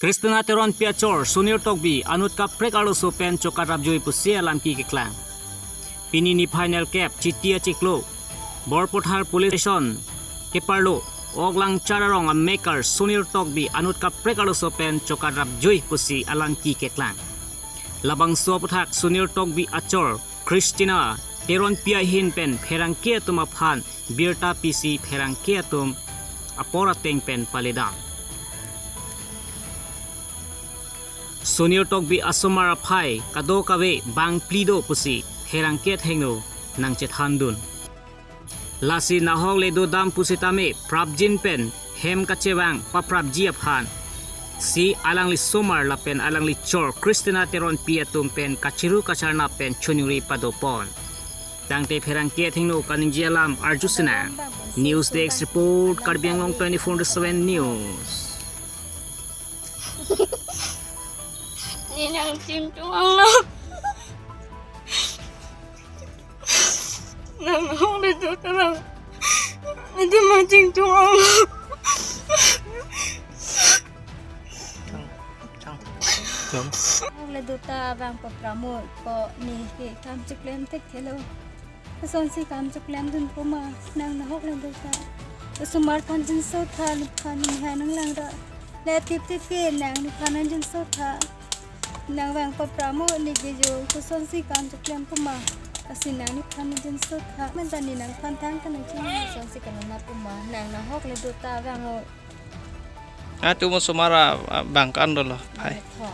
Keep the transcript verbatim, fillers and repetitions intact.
Christina Teronpi achor Sunil Tokbi anut kaprek arloso pen chokat rapjui pusi alam keklang. Pini niphai nelkep Chiti achiklo Borpathar Police Station keparlo ok Langchar arong amekar Sunil Tokbi anut kaprek arloso pen chokat rapjui pusi alam keklang. Labangso aputhak Sunil Tokbi achor Christina Teronpi ahin pen pherangke atum aphan birta pisi pherangke atum apor ateng pen paledam. Sunil Tokbi asomar aphai kadokave bangphli do pusi pherangke athengno nangchethandun. Lasi nahok le dodam pusitame prapjin pen hem kachevang paprapji aphan si alangli somar lapen alangli chor Christina Teronpi atum pen kachiru kacharna pen choningri padopon. Tangte pherangke athengno kaningje alam arjusinang. News Desk Report, Karbi Anglong twenty-four into seven News. Ni nangchingthum-onglo. Nang nahok le do ta bang. Nangtum nangchingthum-onglo. Nahok le do ta bang papramo ko neke kam chiklem thekthelo. Kosonsi kam chiklemdun puma, nang nahok le do ta. Osomar aphan jinsotha, nephan nehai nanglang ra. Le tiptip ke nang nephan nangjinsotha. Nang vang papramo neke jo, kosonsi kam chiklem puma. Lasi nang nephan nangjinsotha. Menta ne nangphan thang kanangchini, kosonsi kanana puma. Nang nahok le do ta vang o. Ah, tu mo osomar abang kan dolo, phai. Tho.